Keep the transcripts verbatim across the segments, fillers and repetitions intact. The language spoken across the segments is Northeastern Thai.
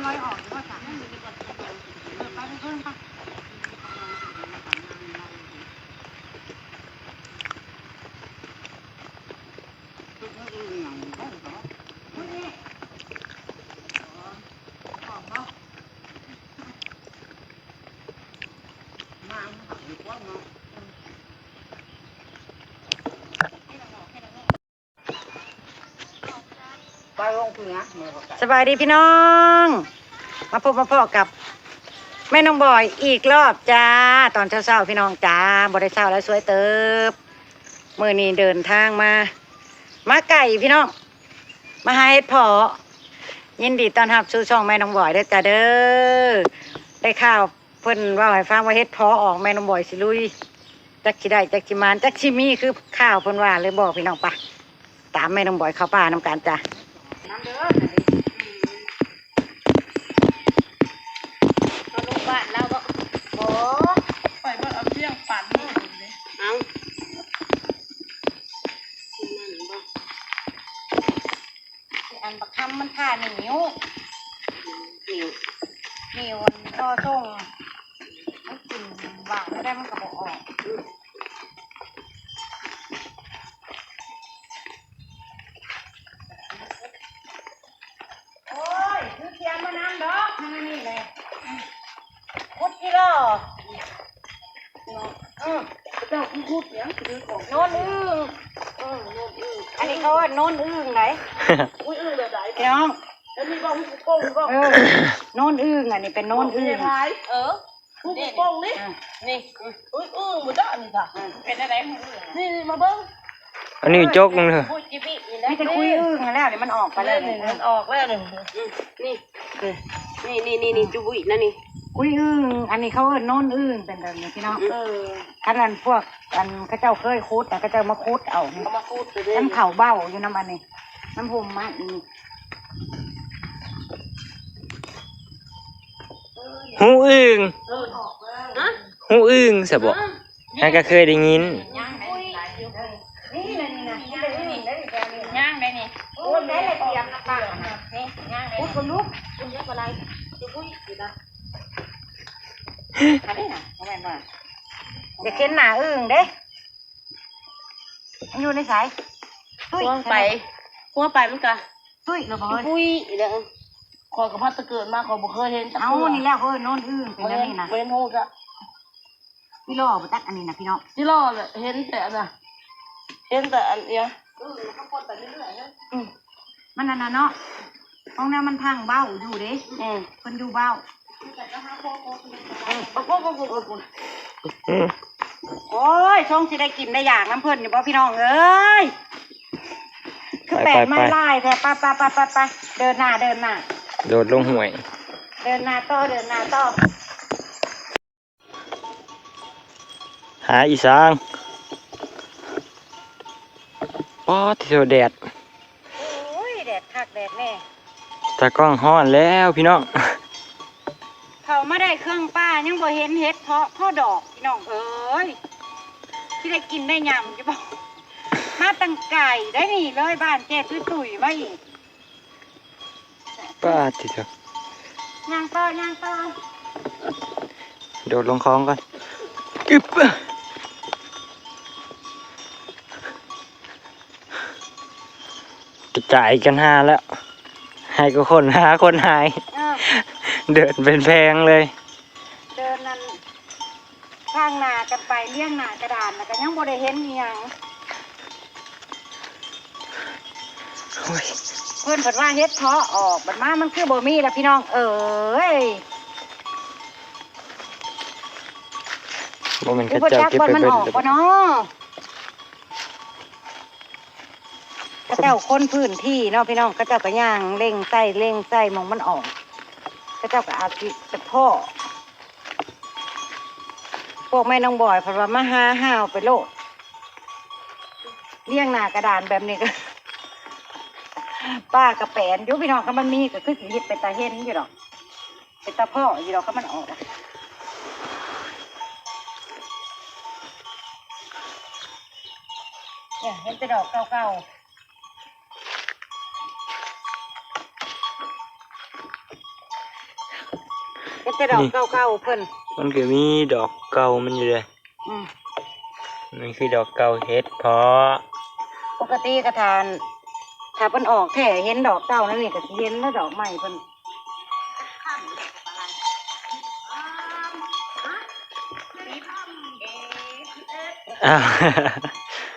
ลอยออกหรือว่าสามารถอยู่ในกฎหมายเออไปไปเพิ่มไป สบายดีพี่น้อง มาพบมาพ้อกับแม่น้องบอยอีกรอบจ้า ตอนเช้าๆพี่น้องจ้า บ่ได้เช้าแล้วสวยเติบ มื้อนี้เดินทางมา มาไกลพี่น้อง มาหาเห็ดเผาะ ยินดีต้อนรับสู่ช่องแม่น้องบอยเด้อจ้าเด้อ ได้ข่าวเพิ่นเว้าให้ฟังว่าเห็ดเผาะออก แม่น้องบอยสิลุย จักสิได้จักสิหมานจักสิมีคือข่าวเพิ่นว่าเลยบ่พี่น้อง ไปตามแม่น้องบอยเข้าป่านำกันจ้า เอาลูกบ้านเราบ่ โอ้ ไปเบิ่งเอาเที่ยงฝันเลย เอา อันบักคำมันทาหนิว หนิว หนิวอันต่อส่ง มันกินหวานแล้วได้มันก็บ่ออก โอ้ย คือเขียนมานำดอก นั่นนี่แหละ ขุดกิโล อืม เจ้าคือพูดเสียงคือของ โน่นอึ่ง เออ โน่นอึ่ง อันนี้เขาว่าโน่นอึ่งไหน อุ้ยอึ่งแบบไหน พี่น้อง แล้วมีบ้องผู้ปกครองหรือเปล่า เออ โน่นอึ่ง อันนี้เป็นโน่นอึ่ง เออ ผู้ปกครองนี่ อ่ะ นี่ อุ้ยอึ่งบ่ได้อันนี้ค่ะ เป็นอะไรของอึ่ง นี่นี่มาเบิ่ง อันนี้จกหนึ่งเถอะ พูดจิบิอีกแล้ว นี่จะคุยอึ่งแล้วเนี่ยมันออกไปแล้ว เล่น เนี่ย มันออกแล้วเนี่ย อืม นี่ นี่นี่นี่นี่จุบุยนั่นนี่ คุยอึ่ง อันนี้เขาเอิ้นโน่นอึ่งเป็นแบบนี้พี่น้อง เออ ขนาดพวกอันเขาเจ้าเคยขุดนะเขาเจ้ามาขุดเอานี่ เอามาขุดไปเลย มันเข่าเบ้าอยู่น้ำอันนี้ น้ำพุมมาอีก หูอึ่ง เออ ฮะ หูอึ่งซะบ่ ฮะ หากะเคยได้ยิน ย่างได้นี่หลายอยู่ นี่เลยนี่นะ นี่เลยอึ่งได้อีกแล้วนี่ ย่างได้นี่ โอ้ยได้เลยเตรียมน้ำปลา นี่ ย่างได้ พุด นี่ คนลุก คุณเรียกอะไร จุบุยอยู่นะ อันนี้นะเอาไว้มา อย่าเข็นหนาอึ่งเด้ มันอยู่ในสาย ตุ้ย หัวไป หัวไปมันกะ ตุ้ยเหรอบ่เฮ้ย ปุ้ยอีกแล้ว ข้อยก็พัดแต่เกิดมาข้อยบ่เคยเห็นจัก เอ้า เทื่อ นี่แหละเฮ้ยโน่นอึ่งเป็นแบบนี้นะ บ่เห็นฮู้จ้ะ พี่หล่อบ่จักอันนี้นะพี่น้อง พี่หล่อเลยเห็นแต่อันน่ะ เห็นแต่อันเนี้ย อืม มันนั่นน่ะเนาะ ของแนวมันพังเบ้าอยู่เด้ อืม เพิ่นอยู่เบ้า อืม โอ้โห โอ้ย ช่วงสิได้กินได้อยากน้ำเพิ่นอยู่บ่พี่น้องเอ้ย คือแปลก ไปไป ไม่ไล่แท้ ไปไปไปไปไป เดินหน้า เดินหน้า โดดลงห้วย เดินหน้าต่อ เดินหน้าต่อ หาอีสาง ป๊อด เที่ยวแดด โอ้ย แดดคักแดดแน่ ตากล้องฮ้อนแล้วพี่น้อง เขามาได้เครื่องป่ายังบ่เห็นเห็ดเพาะพ่อดอกพี่น้องเอ้ย ที่ได้กินได้ยำจะบอก มาตั้งไก่ได้นี่เลยบ้านแกตุ้ยๆมาอีก ป้าด ทีเดียว ย่างต่อย่างต่อ โดดลงคลองก่อน อึ๊บ กระจายกันหาแล้ว ให้ก็คนหาคนหาย เออ เดินเป็นแพงเลย เดินนั่น ข้างหน้ากันไปเลี้ยงหน้ากระดานแล้วก็ยังบ่ได้เห็นอีหยัง โอ้ย เพิ่นเพิ่นว่าเห็ดเพาะออก บัดมามันคือบ่มีล่ะพี่น้องเอ้ย บ่แม่นเขาเจ้าเก็บไปเบิด บ่มันออกบ่เนาะ เขาเจ้าคนพื้นที่เนาะพี่น้อง เขาเจ้าก็ย่างเล็งใส่เล็งใส่หม่องมันออก เขาเจ้าก็อาจสิไปพ้อ พวกแม่น้องบอยเพิ่นว่ามาหาห้าวไปโลด เลี้ยงหน้ากระดานแบบนี้ก็ ป้ากะแปนอยู่พี่น้อง คันมันมีก็คือสิเฮ็ดเป็นตาเห็นอยู่ดอก เป็นตาพ้ออยู่ดอก คันมันออก เนี่ย เห็นแต่ดอกเก่าๆ เ เห็นแต่ดอกเก่าๆเพิ่น มันก็มีดอกเก่ามันอยู่เลย อืม มันคือดอกเก่าเห็ดเพาะ ปกติกะทาน ถ้าเพิ่นออกแท้เห็นดอกเก่านั่นนี่ก็สิเห็นแล้วดอกใหม่เพิ่น อ้าว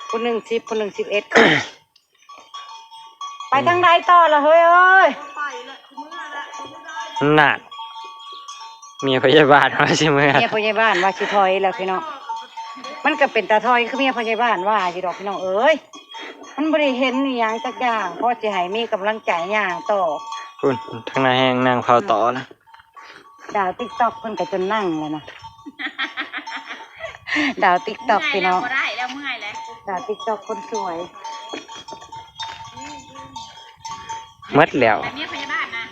ผู้หนึ่งสิบ ผู้หนึ่งสิบเอ็ด ไปทางใดต่อล่ะเฮ้ยเอ้ย น่ะ เมียพยาบาลว่าสิเมือ เมียพยาบาลว่าสิถอยแล้วพี่น้อง มันก็เป็นตาถอยคือเมียพยาบาลว่าอยู่ดอกพี่น้องเอ้ย มันบ่ได้เห็นอีหยังจักอย่าง พอสิให้มีกำลังใจย่างต่อ คุณ ทางหน้าแห้งนั่งเผาต่อนะ ดาวติ๊กต็อกเพิ่นก็จนนั่งแล้วนะ ดาวติ๊กต็อกพี่น้อง เมื่อยแล้ว บ่ได้แล้ว เมื่อยแล้ว ดาวติ๊กต็อกคนสวย หมดแล้ว ไปเมียพยาบาลนะ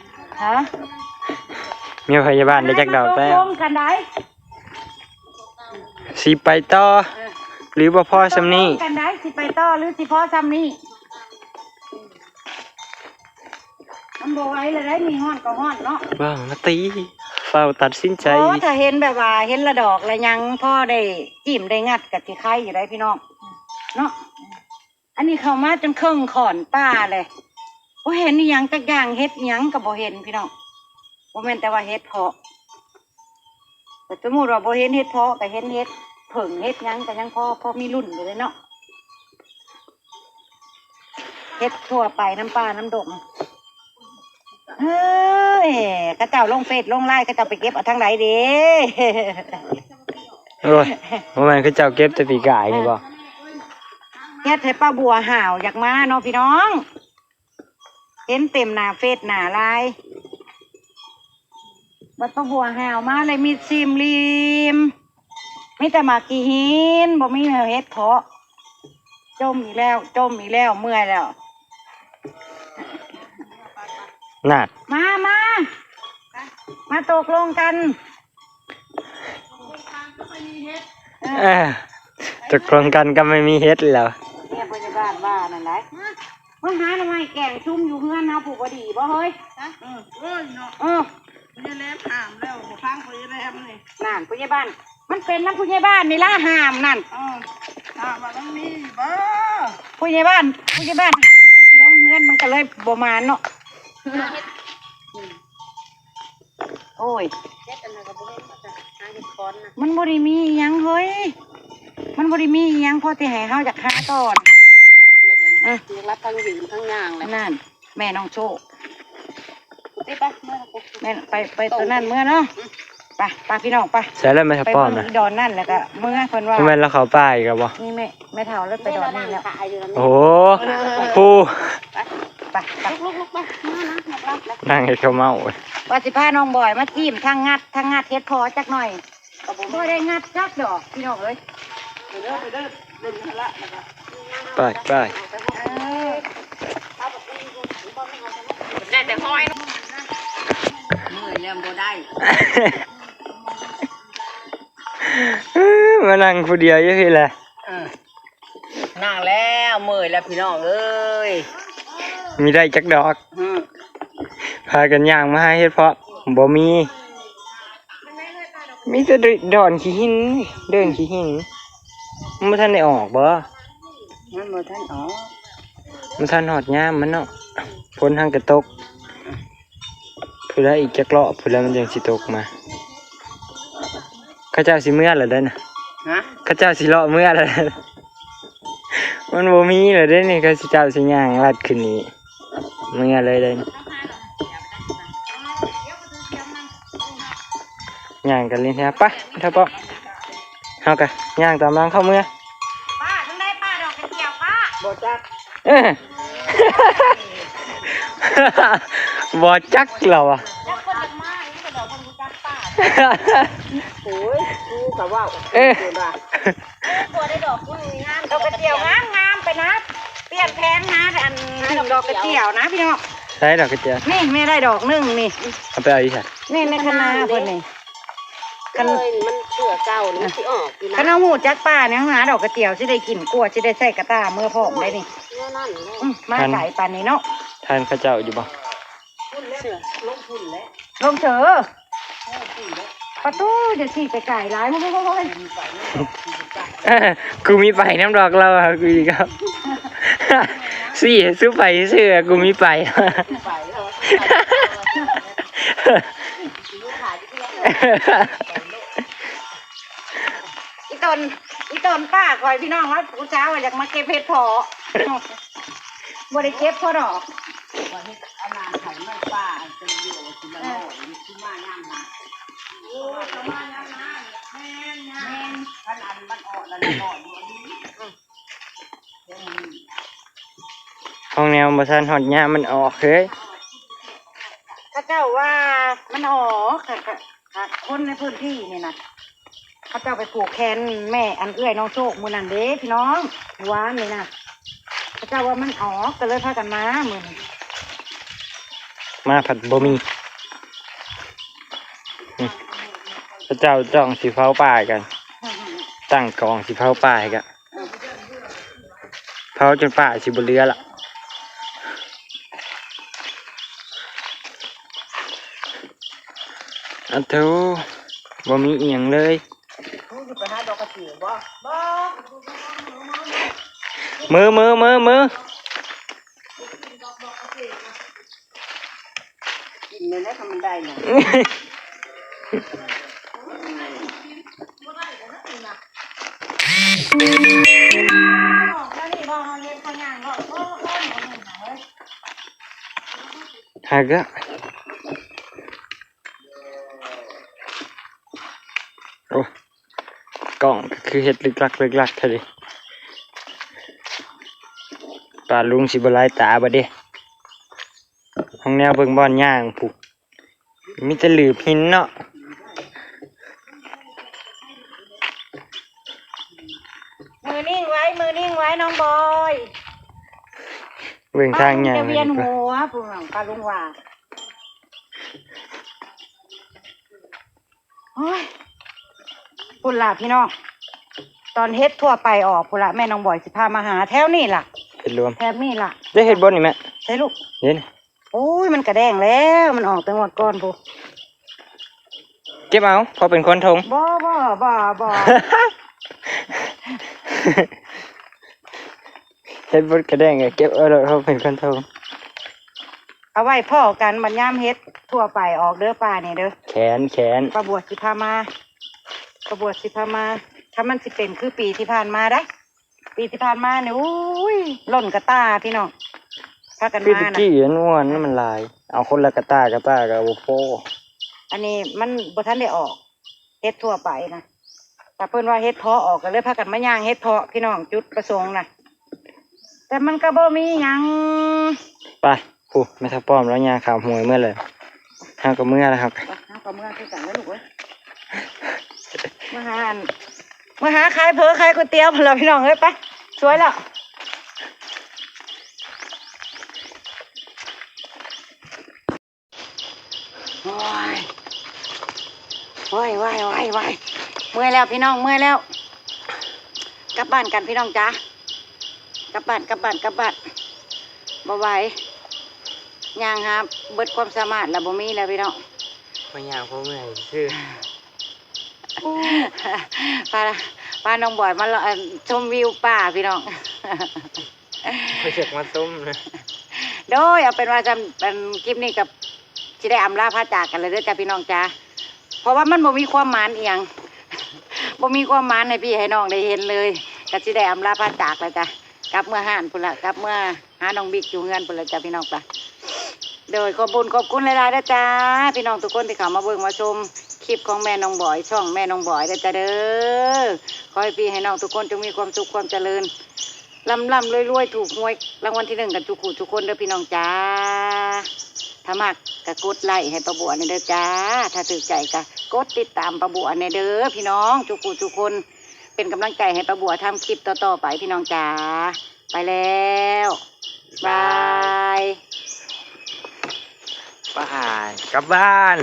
ฮะ เมียพยาบาลได้จักดอกแล้ว ตกลงกันได้ สิไปต่อ เออ หรือบ่พอส่ำนี้ ตกลงกันได้ สิไปต่อหรือสิพอส่ำนี้ มันบ่ไหวแล้วได้ มีฮ้อนก็ฮ้อนเนาะ ว้าว มาตี เฝ้าตัดสินใจ โอ้ ถ้าเห็นแบบว่า เห็นละดอกละยังพอได้จิ้มได้งัดก็สิไคอยู่ได้พี่น้อง เนาะ อันนี้เข้ามาจนเคิ่งขอนป่าเลย บ่เห็นอีหยังจักอย่าง เห็ดอีหยังก็บ่เห็นพี่น้อง บ่แม่นแต่ว่าเห็ดเพาะ แต่สมมุติว่าบ่เห็นเห็ดเพาะก็เห็นเห็ดเผิ่งเห็ดหยังก็ยังพอ พอมีลุ้นอยู่เลยเนาะ เห็ดทั่วไปน้ำป่าน้ำดง เฮ้ย เขาเจ้าลงเฟซลงไลน์ เขาเจ้าไปเก็บเอาทางใดเด้ โอ้ย บ่แม่นเขาเจ้าเก็บแต่ปีกายนี่บ่ เฮ็ดให้ป้าบัวห่าวอยากมาเนาะพี่น้อง เห็นเต็มหน้าเฟซหน้าไลน์ บัดป้าบัวห่าวมาเลยมีซิมลีม มีแต่หมากขี้หิน บ่มีแนวเห็ดเพาะ จมอีกแล้ว จมอีกแล้ว เมื่อยแล้ว นั่น มา มา มาตกลงกัน เออ ตกลงกันก็ไม่มีเห็ดแล้ว เมียพยาบาลว่านั่นแหละ มาหาหน่อไม้แกงซุ่มอยู่เฮือนเฮาผู้บ่ดีบ่เฮ้ย ฮะ เออ โอ้ยเนาะ เออ พญาแหลมห้ามแล้ว บ่ฟังพญาแหลมนี่ นั่นพยาบาล มันเป็นนำพยาบาลนี่ล่ะห้ามนั่น เออ ห้ามว่ามันมีบ่ พยาบาล พยาบาลห้ามแต่สิลงเฮือนมันก็เลยบ่มาเนาะ โอ้ย เฮ็ดอันนั้นก็บ่เห็นว่าจะหาเห็ดคอนนะ มันบ่ได้มีอิหยังเฮ้ย มันบ่ได้มีอิหยังพอสิให้เฮาอยากหาก่อน แล้วเดี๋ยว อ่ะ ยังรับทั้งยืนทั้งย่างเลย นั่น แม่น้องโชค ไปไปเมื่อกู แม่น ไป ไปตัวนั้นเมื่อเนาะ อืม ไป ไปพี่น้องไป ใส่แล้วไหมครับ ไป ป้อม เบิ่ง นะ อีดอนนั่นแล้วก็เมื่อเพิ่นว่า บ่แม่นแล้วเขาไปอีกแล้วบ่ นี่แม่ แม่เฒ่าแล้วไปดอนนี่แล้ว แม่เรานั่งขายอยู่แล้ว โอ้โห ผู้ ไป ไป ลุกๆๆ ไป มานะ หมดแล้ว นั่งให้เขาเมาเว้ย ว่าสิพาน้องบอยมาจิ้มทางงัด ทางงัดเห็ดเพาะจักหน่อย ก็บ่ได้งัดจักดอกพี่น้องเอ้ย ไปเด้อ ไปเด้อ เล่นกันละ ไป ไป เออ ได้แต่ห้อย เมื่อยแล้วบ่ได้ มานั่งผู้เดียวอยู่พี้แหละ เออ นั่งแล้วเมื่อยแล้วพี่น้องเอ้ย มีได้จักดอก อืม พากันย่างมาหาเห็ดเพาะ บ่มี มีแต่ดอนขี้หิน เดินขี้หิน มันบ่ทันได้ออกบ่ มันบ่ทันออก มันทันฮอดยามมันเนาะ ฝนหังกะตก ผู้ใดอีกจักเลาะ ผู้ใดมันจังสิตกมา เขาเจ้าสิเมือแล้วเด้อนะ ฮะ เขาเจ้าสิเลาะเมือแล้วเด้อ มันบ่มีแล้วเด้อนี่ เขาเจ้าสิย่างลัดขึ้นนี่ เมือเลยเด้อนี่ ย่างกันเลยนะ ไป เถอะป้อ เฮากะย่างตามหลังเข้าเมือ ป้า ทางใดป้าดอกกระเจียวป้า บ่จัก เออ บ่จักแล้วอะ จักคนจักมา อีกกระดอกคนรู้จักป้า โอ้ย กูกะว่า เออ กูว่า เออ บัวได้ดอกหนึ่งงาม ดอกกระเจียวงามงามไปนะ เปลี่ยนแผนหาอันหนึ่งดอกกระเจียวนะพี่น้อง ใช่ดอกกระเจียว นี่แม่ได้ดอกหนึ่งนี่ เอาไปเอาอีกค่ะ นี่ในคณะเพิ่นนี่ คัน เอ้ย มันเชื่อเก่านี่มันสิออกอยู่นะ คันเอาหูจักป่าเนี่ยหาดอกกระเจียวสิได้กินกลัวสิได้ใส่กระต่าเมื่อพร้อมได้นี่ แนวนั้นเลย อืม มา ทัน ไกลปานนี้เนาะ ทันเขาเจ้าอยู่บ่ เชื่อ ลงเถอะ ประตูจะสี่ไกลๆหลาย โอ้ย เออ กูมีไปน้ำดอกเราอะ กูอีกครับ สี่สู้ไปซื่อ กูมีไป อีตน อีตนป้าคอยพี่น้องว่าผู้เช้าอยากมาเก็บเห็ดเพาะ บ่ได้เก็บเพาะดอก ว่าเฮ็ดอันนั้นไถไม้ป่าอันเป็นอยู่ที่มันโหดอยู่ที่มาย่างนะ โอ้ย ประมาณนั้นนะ แม่นนะ แม่น คันอันมันออกแล้วมันออกอยู่อันนี้ อืม เดี๋ยวมัน ห้องแนวบ่ทันฮอดยามมันออกเฮ้ย เขาเจ้าว่ามันออก ค่ะ ค่ะ ค่ะ คนในพื้นที่นี่นะ เขาเจ้าไปผูกแขนแม่อันเอื้อยน้องโชคมื้อนั้นเด้พี่น้อง วานนี่นะ เขาเจ้าว่ามันออก ก็เลยพากันมามื้อนี้ มาผัดบ่มี อืม พระเจ้าจ้องสิเผาป่ากัน ตั้งกองสิเผาป่ากัน เผาจนป่าสิบ่เหลือละ อะโธ่ บ่มีอีหยังเลย มึงสิไปหาดอกกระเจียวบ่ บ่ มือ มือ มือ มือ กินเลยนะ ถ้ามันได้นะ หากะ โอ้ กล้องก็คือเฮ็ดลึกลักลึกลักแท้ดิ ป้าลุงสิบ่หลายตาบ่เด้ ห้องแนวเบิ่งบ่อนย่างพุ้น มีแต่หลืบหินเนาะ มือนิ่งไว้ มือนิ่งไว้น้องบอย เบิ่งทางย่าง จะเวียนหัว พุ้นน่ะ ป้าลุงว่า โอ้ย พุ้นล่ะพี่น้อง ตอนเห็ดทั่วไปออกพุ้นล่ะ แม่น้องบอยสิพามาหาแถวนี้ล่ะ เห็ดรวม แถวนี้ล่ะ ได้เห็ดบ่นี่แม่ ใช่ลูก เห็น โอ้ย มันกะแดงแล้ว มันออกแต่งวดก่อนพุ้น เก็บเอา เพราะเป็นคนทง บ่ บ่ บ่ บ่ เห็ดบดกะแดงก็เก็บเอาโลด เพราะเป็นคนทง เอาไว้พ้อกันบัดยามเห็ดทั่วไปออกเด้อป้านี่เด้อ แขน แขน ป้าบัวสิพามา ป้าบัวสิพามา ถ้ามันสิเป็นคือปีที่ผ่านมาได้ ปีที่ผ่านมานี่ อุ้ย ล้นกะตาพี่น้อง พากัน คือ มา ตะ นะ กี้อันอ้วนนี่มันหลาย เอาคนละกะตากะตาก็บ่พอ อันนี้มันบ่ทันได้ออก เห็ดทั่วไปนะ แต่เพิ่นว่าเห็ดเพาะออกก็เลยพากันมาย่างเห็ดเพาะพี่น้อง จุดประสงค์นะ แต่มันก็บ่มีหยัง ไป พุ้น แม่ทับป้อมแล้วย่างข้ามห้วยเมื่อเลย เฮาก็เมื่อแล้วครับ ไป เฮาก็เมื่อคือกันแล้วลูกเอ้ย มาหาอัน มาหาขายเผลอขายก๋วยเตี๋ยวพุ้นล่ะพี่น้องเอ้ย ไป สวยแล้ว โอ้ย โอ้ย โอ้ย โอ้ย โอ้ย เมื่อยแล้วพี่น้อง เมื่อยแล้ว กลับบ้านกันพี่น้องจ๋า กลับบ้าน กลับบ้าน กลับบ้าน บ่ไหว ย่างหาเบิดความสามารถแล้ว บ่มีแล้วพี่น้อง มาย่างพวกเมื่อยซื่อ พา พาน้องบอยมาเลาะ เอ่อ ชมวิวป่าพี่น้อง เขาอยากมาส้มนะ โดย เอาเป็นว่าจำ อัน คลิปนี้กับ สิได้อำลาพาจากกันเลยเด้อจ้าพี่น้องจ้า เพราะว่ามันบ่มีความหมานอีหยัง บ่มีความหมานให้พี่ให้น้องได้เห็นเลย ก็สิได้อำลาพาจากแล้วจ้ะ กลับเมือฮ้านพุ้นละ กลับเมือหาน้องบิ๊กอยู่เฮือนพุ้นละจ้ะพี่น้องจ้ะ โดยขอบบุญขอบคุณหลายๆเด้อจ้า พี่น้องทุกคนที่เข้ามาเบิ่งมาชมคลิปของแม่น้องบอย ช่องแม่น้องบอยเด้อจ้าเด้อ ขอให้พี่ให้น้องทุกคนจงมีความสุขความเจริญ ร่ำร่ำรวยรวย ถูกหวยรางวัลที่หนึ่งกันทุกคู่ทุกคนเด้อพี่น้องจ้า ถ้ามักก็กดไลค์ให้ป้าบัวนี่เด้อจ้า ถ้าถูกใจก็กดติดตามป้าบัวนี่เด้อพี่น้องทุกคู่ทุกคน เป็นกำลังใจให้ป้าบัวทำคลิปต่อๆไปพี่น้องจ้า ไปแล้ว บาย บาย กลับบ้าน